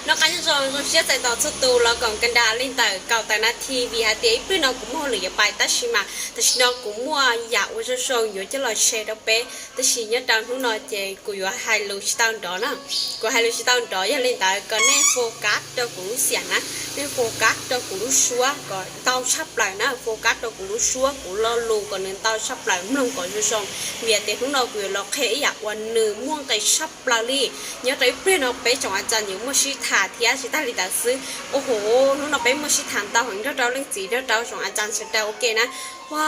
Noj qab nyob zoo, zoo siab txais tos txhua tus los koom kawg nkaus li ntawm kaum tawm nas this vim hais tias ib pliag no kuv muaj hauj lwm yuav pais tab sis mas tam sim no kuv muaj yam uas zoo zoo yuav coj los share rau peb. Tab sis nyob rau hnub no ces kuv yuav hais lus tsis tau nrov na. Kuv hais lus tsis tau nrov, yog li ntawd kom nej focus rau kuv lub xiam na, nej focus rau kuv lub suab kom ntau tshaj plaws na, focus rau kuv lub suab, kuv lo lus kom nws ntau tshaj plaws, mloog kom zoo zoo. Vim tias hnub no kuv yuav los qhia ib yam uas nws muaj nqis tshaj plaws li. Nyob rau ib pliag no peb tsoom a tsa yuav muaj sib tham thiab tsis tag li ntawd xwb, ua hu, hnub no peb muaj sib tham ntau heev nrog rau leej txiv nrog rau tsoom a tsa sawv daws ua ke na. Ua,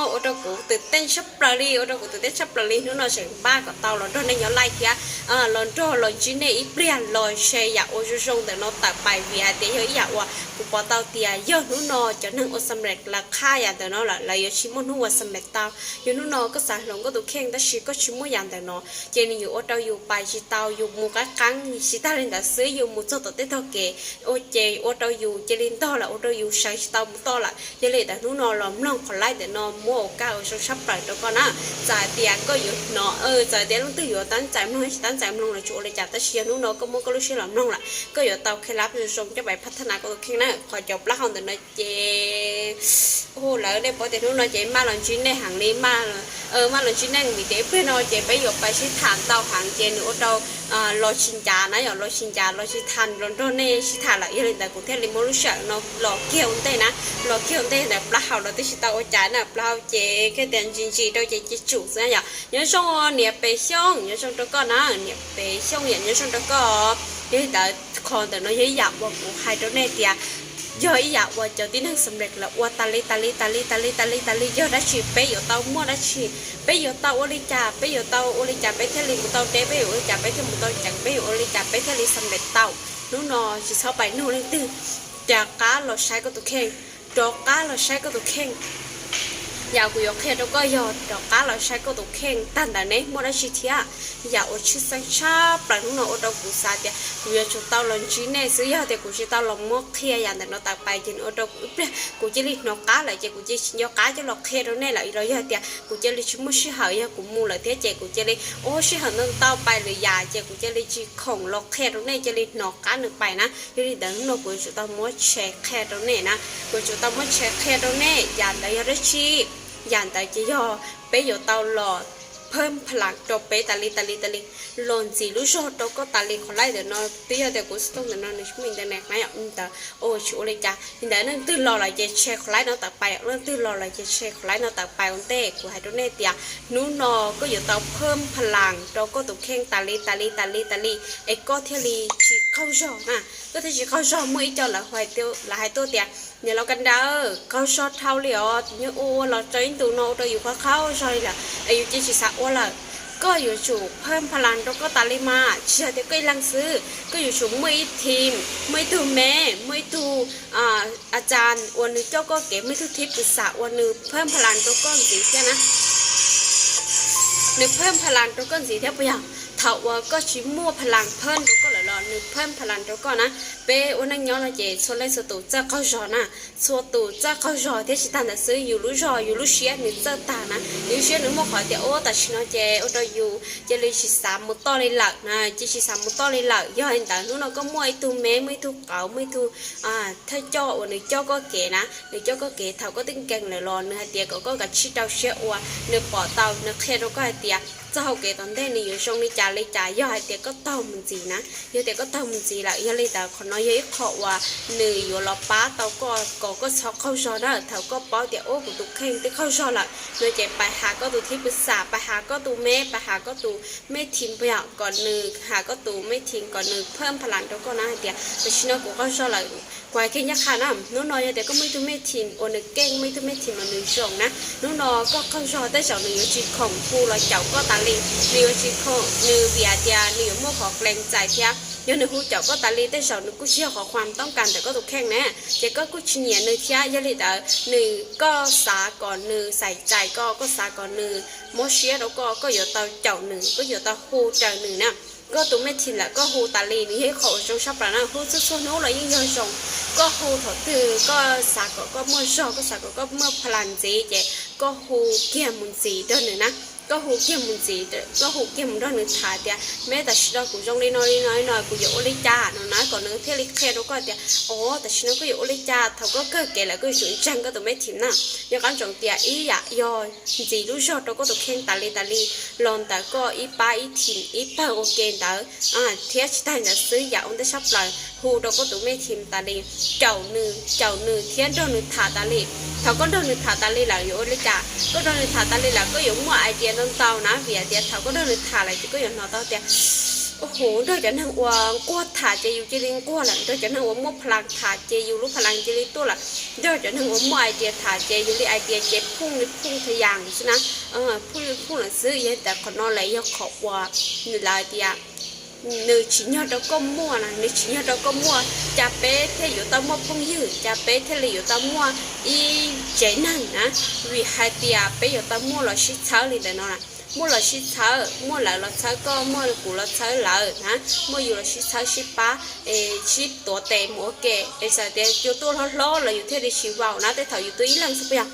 ua rau kuv twm teej tshaj plaws li, ua rau kuv twm teej tshaj plaws li. Hnub no tseem npaj kom tau los nrog nej nyob live thiab los nrog los ntsib nej ib pliag, los share yam uas zoo zoo ntawm no tawm pais vim hais tias yog ib yam uas kuv pom tau tias yog hnub no cov neeg ua xam lej lawv qhab yam ntawm no lawm, lawv yuav tsis muaj hnub ua xam lej tau. Yog hnub no koj xav hloov koj tus kheej tab sis koj tsis muaj yam ntawm no, ces nws yuav ua rau yus pais tsis tau, yus mus qab qeeb, tsis tag li ntawd xwb yus mus txog tom tej tog kev ua ces ua rau yus cia li ntog lawm, ua rau yus sawv tsis tau mus toj lawm. Yog li ntawd hnub no los mloog qhov live ntawm no muab ua kaj ua zoo tshaj plaws rau koj na. Txawm hais tias koj yuav hnov, txawm hais tias leej twg yuav tab txais mloog tsis tab txais mloog los tsis ua li cas, tab sis yog hnub no koj muab koj lub siab los mloog lawm koj yuav tau kheej lab zoo zoo coj pais phab thab nas koj tus kheej na. Qhov cov plaub hau ntawm no ces hu lawm, nej paub tias hnub no ces maj los ntsib nej heev li, maj los ntsib nej vim tias ib pliag no ces peb yuav pais sib tham ntau heev ces nws ua rau los tsis ncav na, yog los tsis ncav los tsis tham los nrog nej sib tham lawm. Yog li ntawd kuv thiaj li muab lub sij hawm no los kiag ua ntej na, los kiag ua ntej ntawm plaub hau los twb tsis tau ua cas na, plaub hau ces kheej tias ntsis ntsis rau ces cia tsum xwb na yom. Nyob zoo niam Pes Xyooj, nyob zoo rau koj na, niam Pes Xyooj yom, nyob zoo rau koj. Yog li ntawd qhov ntawm no yog ib yam uas kuv hais rau nej tias yog ib yam uas cov tib neeg xam lej lawv ua tas li tas li tas li tas li tas li tas li, yog dab tsi peb yuav tau muaj dab tsi, peb yuav tau ua li cas, peb yuav tau ua li cas peb thiaj li mus tau deb, peb yuav ua li cas peb thiaj mus tau ceev, peb yuav ua li cas peb thiaj li xam lej tau. Hnub no tsis txhob pais nug leej twg, rov qab los saib koj tus kheej, rov qab los saib koj tus kheej. Yam kuv yuav qhia rau koj yog rov qab los saib koj tus kheej tag ntawd neb muaj dab tsi thiab. Yam uas tshwj xeeb tshaj plaws hnub no ua rau kuv xav tias kuv yuav tsum tau los ntsib nej xwb, yog tias kuv tsis tau los muab qhia yam ntawm no tawm pais ces nws ua rau kuv ib pliag kuv cia li hnov qab lawm ces kuv cia li tsis nco qab coj los qhia rau nej lawm, los yog tias kuv cia li tsis muaj sij hawm, yog kuv mus lawm thiab ces kuv cia li ua sij hawm ntau ntau pais lwm yam ces kuv cia li tsis khoom los qhia rau nej, cia li hnov qab nws pais na. Yog li ntawd hnub no kuv yuav tsum tau muab tsheb qhia rau nej na, kuv yuav tsum tau muab tsheb qhia rau nej yam ntawd yog dab tsi. Yam ntawd ces yog peb yuav tau los phab phalas rau peb tas li tas li tas li, los ntxiv lub zog rau koj tas li. Qhov live ntawm no twb yog tias kuv xov tooj ntawm no nws tsis muaj internet na yom, ntawd ua tsis ua li cas. Li ntawd leej twg los lawm ces share qhov live no tawm pais, leej twg los lawm ces share qhov live no tawm pais ua ntej. Kuv hais rau nej tias hnub no koj yuav tau phab phalas rau koj tus kheej tas li tas li tas li tas li, es koj thiaj li tsis qaug zog na. Koj thiaj tsis qaug zog. Muaj ib co lawv hais tuaj tias, niam laus Kab Nra, qaug zog dhau li os, nyob ua ua los tso ib ntus no ua rau yus qaug qaug zog li lawm es yus cia tsis xav ua lawm. Koj yuav tsum phab phalas rau koj tas li mas, tsis yog tias koj ib leeg xwb, koj yuav tsum muaj ib team, muaj ib tug me, muaj ib tug a tsa uas nws coj koj kev, muaj ib tug thib pwm xam uas nws phab phalas rau koj ntxiv thiab na. Nws phab phalas rau koj ntxiv thiab puas yog? Thaum uas koj tsis muaj phalas phab rau koj lawm los nws phab phalas rau koj na. Peb ua neej nyob no ces txhua leej txhua tus txawj qaug zog na, txhua tus txawj qaug zog thiab tsis tag ntawd xwb, yus lub zog yus lub siab nws txawj tag na, yus lub siab nws muaj qhov tias ua tam sim no ces ua rau yus cia li tsis xav mus toj li lawm na, cia tsis xav mus toj li lawm. Yog li ntawd hnub no koj muaj ib tug me, muaj ib tug qauv, muaj ib tug thawj coj uas nws coj koj kev na, nws coj koj kev thaum koj twb nkees lawm los nws hais tias kom koj kav tsij rau siab ua, nws pom tau, nws qhia rau koj hais tias txoj hau kev tom ntej nws yuav zoo li cas li cas yog hais tias koj taug mus ntxiv na. Yog tias koj taug mus ntxiv lawm, yog li ntawd qhov no yog ib qho uas nws yuav los pab tau koj kom koj txhob qaug zog na. Thaum koj paub tias ua kuv tus kheej twb qaug zog lawm no ces pais has koj tus thib pwm xam, pais has koj tus me, pais has koj tus me team puas yog, kom nws has koj tus me team kom nws phab phalas rau koj na hais tias tam sim no kuv qaug zog lawm. Kuv hais kiag ncaj qha na, hnub no yog tias koj muaj ib tug me team uas nws keej, muaj ib tug me team uas nws zoo na, hnub no koj qaug zog tej zaum nws yuav tsis khoom hu los caum koj tas li, nws yuav tsis khoom, nws vim hais tias nws yuav muaj qhov klees txais thiab. Yog nws hu caum koj tas li tej zaum nws kuj tsis yog qhov khuam tooj kas ntawm koj tus kheej na, ces koj kuj tsis nyiam nws thiab. Yog li ntawd nws, koj xav kom nws xaiv txais koj, koj xav kom nws mob siab rau koj, koj yuav tau caum nws, koj yuav tau hu raws nws na. Koj tus me team lawm koj hu tas li nws yog ib qho uas zoo sab plaws na, hu txhua txhua hnub los yeej yog zoo. Koj hu thaum twg koj xav kom koj muaj zog, koj xav kom koj muaj phalas ntxiv ces koj hu kiag mus ntxiv rau nws na. koj hu kiag mus ntxiv, koj hu kiag mus nrog nws tham tias, me, tam sim no kuv zoo li no li no li no, kuv yuav ua li cas no na, kom nws thiaj li qhia rau koj tias, o, tam sim no koj yuav ua li cas, thaum koj kawg kev lawm koj yuav tsum ntseeg koj tus me thim na. Nyob qab ntsoov tias ib yam yog ntxiv lub zog rau koj tus kheej tas li tas li los ntawm koj ib pab ib thim ib pawg ua ke ntawd, thiab tsis tag ntawd xwb, yam ua ntej sab plaws hu rau koj tus me thim tas li, caum nws, caum nws thiab nrog nws tham tas li. Thaum koj nrog nws tham tas li lawm yuav ua li cas? Koj nrog nws tham tas li lawm koj yuav muaj idea ntau ntau na, vim hais tias thaum koj nrog nws tham lawm ces koj yuav hnov tau tias, u hu, nrog cov neeg uas nquag tham ces yus cia li nquag lawm, nrog cov neeg uas muaj phalas tham ces yus lub phalas cia li tuaj lawm, nrog cov neeg uas muaj idea tham ces yus li idea ces phooj li phooj tha yas xwb na, phooj li phooj lawm xwb. Yog tias qhov no lawm yog qhov uas nws lawv tias nws tsis nyog rau koj muaj na, nws tsis nyog rau koj muaj, cas peb thiaj yuav tau muaj phooj ywg, cas peb thiaj li yuav tau muaj ib tsev neeg na, vim hais tias peb yuav tau muaj los sib txhawb li ntawm no na. Muaj los sib txhawb, muaj lawv los txhawb koj, muaj kuv los txhawb lawv na, muaj yus los sib txhawb sib pab, sib tuav tes mus ua ke, es txawm tias cua tuaj hlob hlob los yus thiaj li tsis vau na, tej thaum yus tuaj ib leeg xwb puas yog?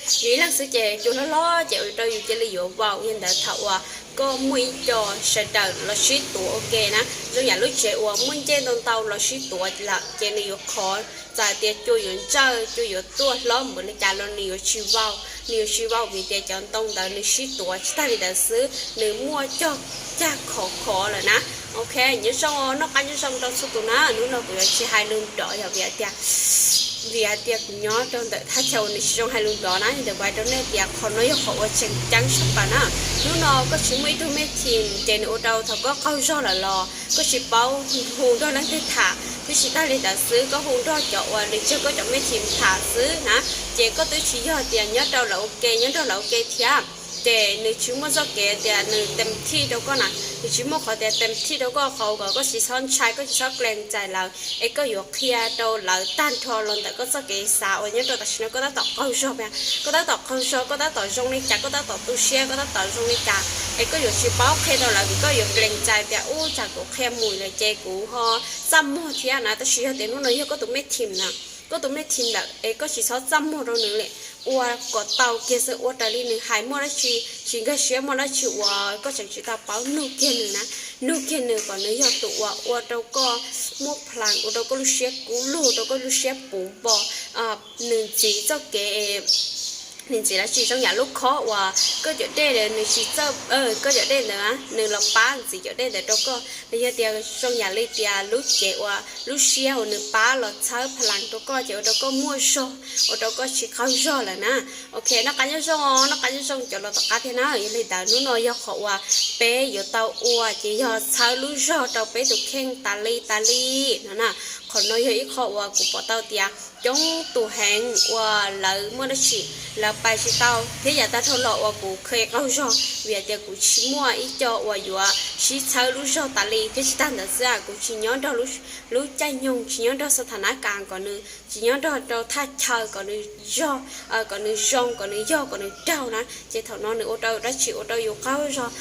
Yus ib leeg xwb ces cua hlob hlob ces ua rau yus cia li yuav vau. Yog ntawd thaum uas koj muaj ib co sawv daws los sib tuav ua ke na, zoo yam lub tsev uas muaj ncej ntau ntau los sib tuav lawm ces nws yuav khov, txawm tias cua yuav ntsawj, cua yuav tuaj hlob npaum li cas los nws yuav tsis vau, nws yuav tsis vau vim tias cov ntoo ntawd nws sib tuav. Tsis tag li ntawd xwb, nws muaj cog cag khov khov lawm na. Ok, nyob zoo, noj qab nyob zoo rau txhua tus na. Hnub no kuv yuav tsis hais lus nrov yog vim hais tias, vim hais tias kuv nyob rau ntawm thaj chaw uas nws tsis zoo hais lus nrov na, yog ntawd kuv hais rau nej tias qhov no yog qhov uas tseem ceeb tshaj plaws na. Hnub no koj tsis muaj ib tug me thim ces nws ua rau thaum koj qaug zog lawm los koj tsis paub hu nrog leej twg tham, thiab tsis tag li ntawd xwb koj hu nrog cov uas nws yog koj cov me thim tham xwb na, ces koj twb tsis yog tias nyob rau lawv ua ke, nyob nrog lawv ua ke thiab. Ces nws tsis muaj txoj kev tias nws tem thij rau koj na, nws tsis muaj qhov tias tem thij rau koj, qhov kom koj tsis txhob ntshai, koj tsis txhob klees ntxais lawv, es koj yuav qhia rau lawv tag nrho los ntawm koj txoj kev xav uas nyob rau tam sim no koj tab tom qaug zog, koj tab tom qaug zog, koj tab tom zoo li cas, koj tab tom tu siab, koj tab tom zoo li cas, es koj yuav tsis paub qhia rau lawv vim koj yuav klees ntxais tias ub tsam kuv qhia mus lawm ces kuv ho txaj muag thiab na. Tab sis yog tias hnub no yog koj tus me thim na, koj tus me thim lawm es koj tsis txhob txaj muag rau nws li, ua kom tau kiag xwb, ua raws li nws hais. Muaj dab tsi tsis nkag siab, muaj dab tsi uas koj tseem tsis tau paub, nug kiag nws na, nug kiag nws kom nws yog tus uas ua rau koj muaj plan, ua rau koj lub siab kub lug, ua rau koj lub siab puv npo, nws ntxiv txoj kev, nws ntxiv dab tsi, zoo yam lub khob uas koj cov dej ntawd nws tsis txawj, koj cov dej ntawd nws los pab ntxiv cov dej ntawd rau koj, los yog tias zoo yam li tias lub cev uas lub siab uas nws pab los txhawb plan rau koj ces ua rau koj muaj zog, ua rau koj tsis qaug zog lawm na. Ok, noj qab nyob zoo, noj qab nyob zoo cov los tom qab thiab na. Yog li ntawd hnub no yog qhov uas peb yuav tau ua ces yog txhawb lub zog rau peb tus kheej tas li tas li no na. Qhov no yog ib qho uas kuv pom tau tias coob tus heev uas lawv muaj dab tsi lawv pais tsis tau, thiab yav tag dhau los uas kuv kheev qaug zog vim tias kuv tsis muaj ib co uas yuav sib txhawb lub zog tas li. Thiab tsis tag ntawd xwb, kuv tsis nyob nrog lub caij nyoog, tsis nyob nrog xab tha nab kas kom nws, tsis nyob nrog rau thaj chaw kom nws zog, kom nws zoo, kom nws yog, kom nws raug na, ces thaum no nws ua rau dab tsi, ua rau yus qaug zog.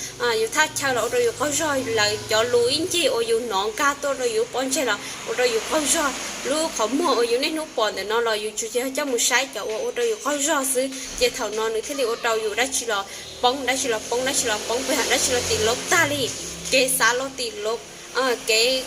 Yus thaj chaw los ua rau yus qaug zog, lawv cov lus ib ncig uas yus hnov nkag tuaj rau yus pob ntseg los ua rau yus qaug zog, lub qhov muag uas yus niaj hnub pom ntawm no los yus tsuas yog coj mus saib cov uas ua rau yus qaug zog xwb, ces thaum no nws thiaj li ua rau yus dab tsi los poob, dab tsi los poob, dab tsi los poob, puas yog dab tsi los tim lov tag li, kev xav los tim lov, kev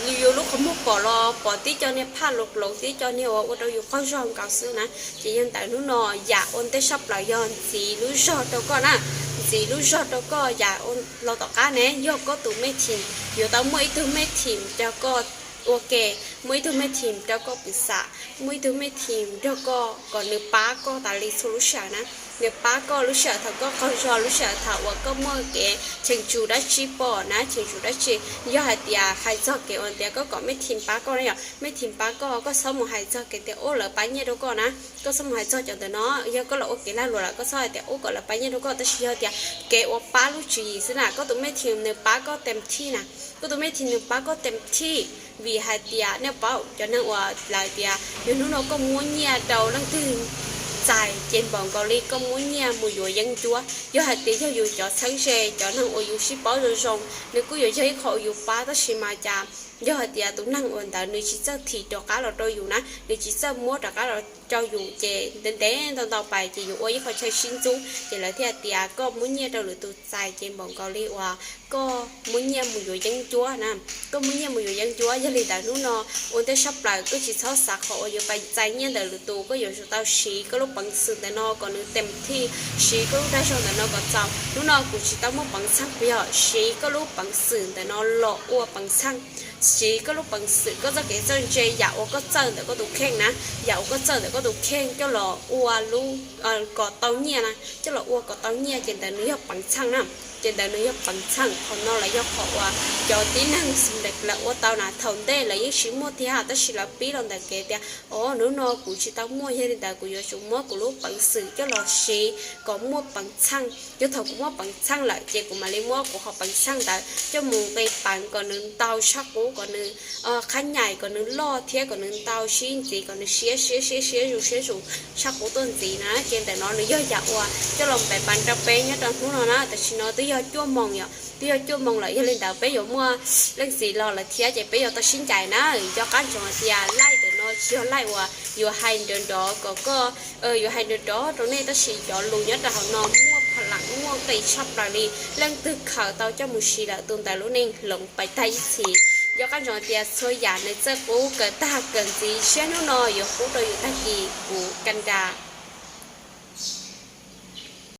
yus lub qhov muag pom los pom tib co niag phaj los laus, tib co niag uas ua rau yus qaug zog nkaus xwb na. Ces yog ntawd hnub no yam ua ntej sab plaws yog ntxiv lub zog rau koj na, ntxiv lub zog rau koj. Yam los tom qab ne yog koj tus me thim, yuav tau muaj ib tug me thim rau koj ua ke, muaj ib tug me thim rau koj pwm xam, muaj ib tug me thim nrog koj kom nws pab koj tas li txhua lub sij hawm na. Nws pab koj lub sij hawm thaum koj qaug zog, lub sij hawm thaum uas koj muaj kev cheem tsum dab tsi pom na, cheem tsum dab tsi. Yog hais tias hais txog kev uas tias koj kom me thim pab koj na, yog me thim pab koj, koj txhob mus hais txog kev tias ub lawv pab nyiaj rau koj na, koj txhob mus hais txog cov ntawm no. Yog koj los ua kev lag luam lawm koj txhob hais tias ub kom lawv pab nyiaj rau koj, tab sis yog tias kev uas pab lub tswv yim xwb na, koj tus me thim nws pab koj tem thij na, koj tus me thim nws pab koj tem thij. Vim hais tias nej paub cov neeg uas lawv tias yog hnub no koj muab nyiaj rau leej twg txais ces npaum nkaus li koj muab nyiaj mus yuav yeeb ncuab. Yog hais tias yog yus cov txheeb ze, cov neeg uas yus sib paub zoo zoo, nws kuj yuav yog ib qho uas yus pab, tab sis mas cas Yog hais tias tus neeg uas ntawd nws tsis txawj thim rov qab los rau yus na, nws tsis txawj muab rov qab los rau yus ces ntev ntev ntau ntau pais ces yuav ua ib qho chaw sib ntxub ces lawv thiaj tias koj muab nyiaj rau lwm tus txais ces npaum nkaus li uas koj muab nyiaj mus yuav yeeb ncuab na. Koj muab nyiaj mus yuav yeeb ncuab, yog li ntawd hnub no ua ntej sab plaws koj tsis txhob xav qhov uas yuav pais txais nyiaj ntawm lwm tus, koj yuav tsum tau siv koj lub peev xwm ntawm no kom nws tes thij, siv koj lub dag zog ntawm no kom txaus. Hnub no kuv tsis tau muaj peev xeej, kuv yog siv koj lub peev xwm ntawm no los ua peev xeej, siv koj lub peev xwm, koj txoj kev txawj ntse, yam uas koj txawj ntawm koj tus kheej na, yam uas koj txawj ntawm koj tus kheej coj los ua lub, kom tau nyiaj na, coj los ua kom tau nyiaj ces ntawd nws yog peev xeej na. Ces ntawd nws yog peev xeej, qhov no lawv yog qhov uas cov tib neeg xim lawv ua tau na, thaum ntej lawv yeej siv muaj thiab tab sis lawv pib los ntawm kev tias o hnub no kuv tsis tau muaj, yog li ntawd kuv yuav tsum muab kuv lub peev xwm coj los siv kom muaj peev xeej. Yog thaum kuv muaj peev xeej lawm ces kuv mam li muab kuv qhov peev xeej ntawd coj mus nqi peev kom nws ntau tshaj qub, kom nws qhab nyaim kom nws loj thiab kom nws ntau sib ntxiv, kom nws siab siab siab siab zus siab zus tshaj qub tuaj ntxiv na. Ces ntawm no nws yog yam uas coj los npev peev rau peb nyob rau hnub no na. Tam sim no twb yog cuaj moos yom, twb yog cuaj moos lawm, yog li ntawd peb yuav muaj leej txiv los lawm thiab ces peb yuav tau sib ncaim na. Nco qab ntsoov hais tias laij ntawm no tsis yog laij uas yuav hais nrov nrov kom koj, yuav hais nrov nrov rau nej, tab sis cov lus nyob rau hauv no muaj pha lam muaj nqis tshaj plaws li. Leej twg khaws tau coj mus siv lawm tus ntawd lub neej hloov pais tag ib txhis. Nco qab ntsoov hais tias txhua yam nws txawj qub kawm tag kawm ntxiv, siab hnub no yuav qub rau yus tag kis. Kuv Kanda.